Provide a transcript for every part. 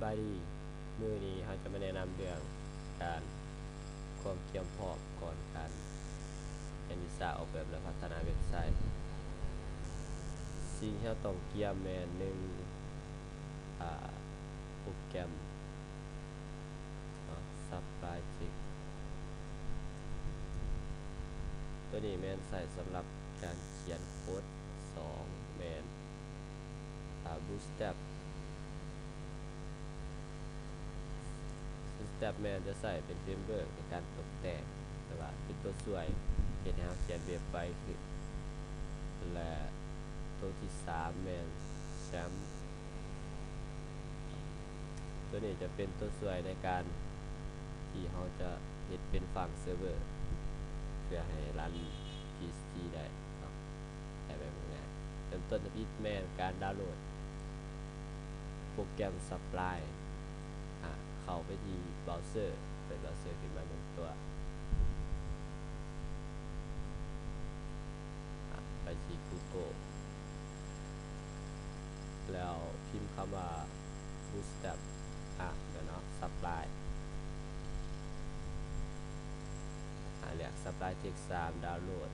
ບາຍດີ ມື້ນີ້ເຮົາຈະມາແນະນຳເລື່ອງການ ຄວາມກຽມພ້ອມກ່ອນການຮຽນວິຊາອອກແບບ ແລະ ພັດທະນາເວັບໄຊ. ສິ່ງທີ່ເຮົາຕ້ອງກຽມແມ່ນ ໜຶ່ງ ອາ ໂປຣແກຣມ ເນາະ Sublime Text ຕົວນີ້ແມ່ນໃຊ້ສຳລັບການຂຽນໂຄດ. ສອງ ແມ່ນ ອາ Bootstrap Bootstrap ແມ່ນຈະໃຊ້ເປັນເຟຣມເວີກໃນການຕົບແຕ່ງ ແຕ່ວ່າເປັນຕົວຊ່ວຍເຮັດໃຫ້ເຮົາຂຽນເວັບໄວຂຶ້ນ ແລະ ຕົວທີສາມແມ່ນ XAMPP ຕົວນີ້ຈະເປັນຕົວຊ່ວຍໃນການທີ່ເຮົາຈະເຮັດເປັນຝັ່ງເຊີເວີ ເພື່ອໃຫ້ຣັນ PHP ໄດ້ເນາະ. ໃຫ້ແບບງ່າຍໆ ເລີ່ມຕົ້ນທຳອິດແມ່ນການດາວໂຫຼດໂປຣແກຣມ Sublime ອາ ເຂົ້າໄປທີ່ເບຣາເຊີ ເປີດເບຣາເຊີຂຶ້ນມາໜຶ່ງຕົວ ອາ ໄປທີ່ Google ແລ້ວພິມຄຳວ່າ Bootstrap ອາ ແມ່ນເນາະ Sublime ອາ ເລືອກ Sublime Text ສາມ ດາວໂຫຼດ.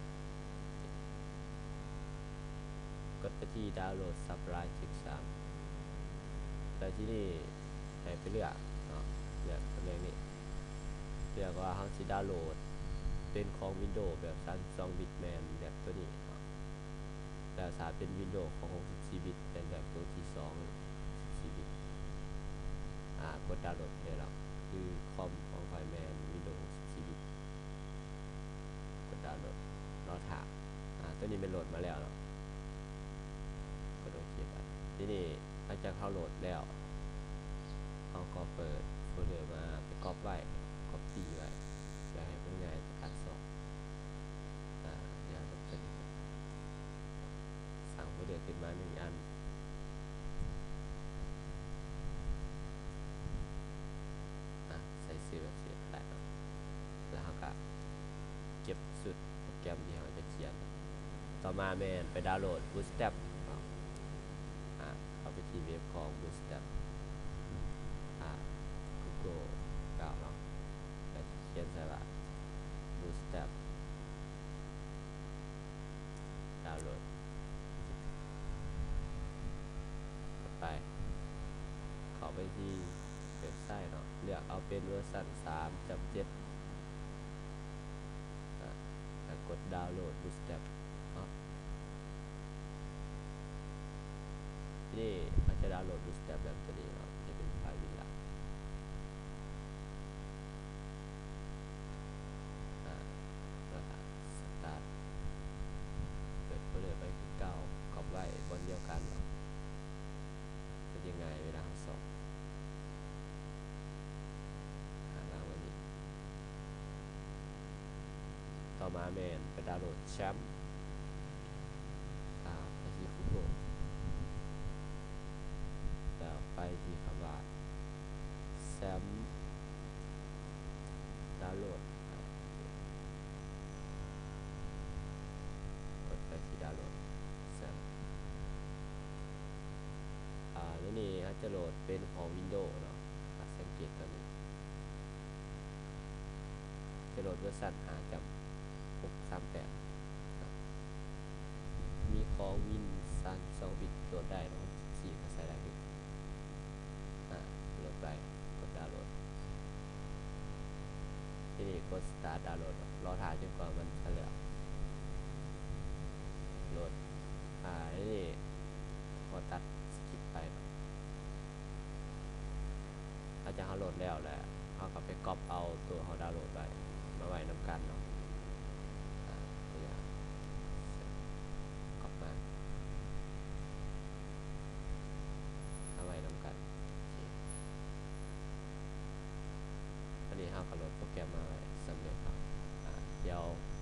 ກົດໄປທີ່ດາວໂຫຼດ Sublime Text ສາມ ແລ້ວທີນີ້ໃຫ້ໄປເລືອກເນາະ ເລືອກຕຳແໜ່ງນີ້ ເລືອກວ່າເຮົາຊິດາວໂຫຼດເປັນຂອງ Windows ແບບສາມສິບສອງບິດ ແມ່ນແບບຕົວນີ້ເນາະ ແລ້ວຖ້າເປັນ Windows ຂອງຫົກສິບສີ່ບິດ ແມ່ນແບບຕົວທີສອງ ສິບສີ່ບິດ ອາ ກົດດາວໂຫຼດໄດ້ແລ້ວ ຄືຄອມຂອງຂ້ອຍແມ່ນ Windows ຫົກສິບສີ່ບິດ. ກົດດາວໂຫຼດ ລໍຖ້າ ອາ ຕົວນີ້ແມ່ນໂຫຼດມາແລ້ວເນາະ ກົດໂອເຄໄປ. ທີນີ້ຫຼັງຈາກເຮົາໂຫຼດແລ້ວ ເຮົາກໍເປີດໂຟລເດີມາ ໄປກັອບໄວ້ ກັອບປີ້ໄວ້ ເພື່ອໃຫ້ມັນງ່າຍໃນການຊອກ ອາ ດຽວເຮົາຈະເປີດ ສ້າງໂຟລເດີຂຶ້ນມາໜຶ່ງອັນ ອາ ໃສ່ຊື່ແບບນີ້ກໍໄດ້ເນາະ ແລ້ວເຮົາກະເກັບຊຸດໂປຣແກຣມທີ່ເຮົາຈະຂຽນ. ຕໍ່ມາແມ່ນໄປດາວໂຫຼດ Bootstrap ເນາະ ອາ ເຂົ້າໄປທີ່ເວັບຂອງ Bootstrap ອາ Google ເນາະ ແລ້ວຂຽນໃສ່ວ່າ Bootstrap ດາວໂຫຼດ ເຂົ້າໄປ ເຂົ້າໄປທີ່ເວັບໄຊເນາະ ເລືອກເອົາເປັນເວີຊັນສາມຈຸດເຈັດ ອາ ແລ້ວກົດດາວໂຫຼດ Bootstrap ເນາະ. ທີນີ້ເຮົາຈະດາວໂຫຼດ Bootstrap ແບບຕົວນີ້ເນາະ ຈະເປັນໄຟລ໌ວິນລາ ອາ ແລ້ວກະ Start ເປີດໂຟລເດີໄປຄືເກົ່າ ກັອບໄວ້ບ່ອນດຽວກັນເນາະ ເຮັດງ່າຍເວລາເຮົາຊອກ ອາ ວາງໄວ້ນີ້. ຕໍ່ມາແມ່ນໄປດາວໂຫຼດ XAMPP ອາ ໄປທີ່ Google ແລ້ວໄປທີ່ຄຳວ່າ XAMPP ດາວໂຫຼດ ອາ ກົດໄປທີ່ດາວໂຫຼດ XAMPP ອາ ໃນນີ້ເຮົາຈະໂຫຼດເປັນຂອງ Windows ເນາະ ອາ ສັງເກດຕົວນີ້ ຈະໂຫຼດເວີຊັນຫ້າຈຸດຫົກສາມແປດ ມີຂອງ Win ສາມສິບສອງບິດໂຫຼດໄດ້ເນາະ ຫົກສິບສີ່ກໍໃຊ້ໄດ້ຄື ອາ ໂຫຼດໄປ ກົດດາວໂຫຼດ ທີນີ້ກົດ Start ດາວໂຫຼດ ລໍຖ້າຈົນກວ່າມັນຈະເລືອກໂຫຼດ ອາ ທີນີ້ເຮົາຕັດສະກິບໄປເນາະ. ຫຼັງຈາກເຮົາໂຫຼດແລ້ວ ແລ້ວເຮົາກໍໄປກັອບເອົາຕົວເຮົາດາວໂຫຼດໄວ້ ມາໄວ້ນຳກັນເນາະ ອາ ຕົວຢ່າງ ກັອບມາ ມາໄວ້ນຳກັນ ໂອເຄ ອັນນີ້ເຮົາກໍໂຫຼດໂປຣແກຣມມາໄວ້ສຳເລັດເນາະ ອາ ດຽວໄປ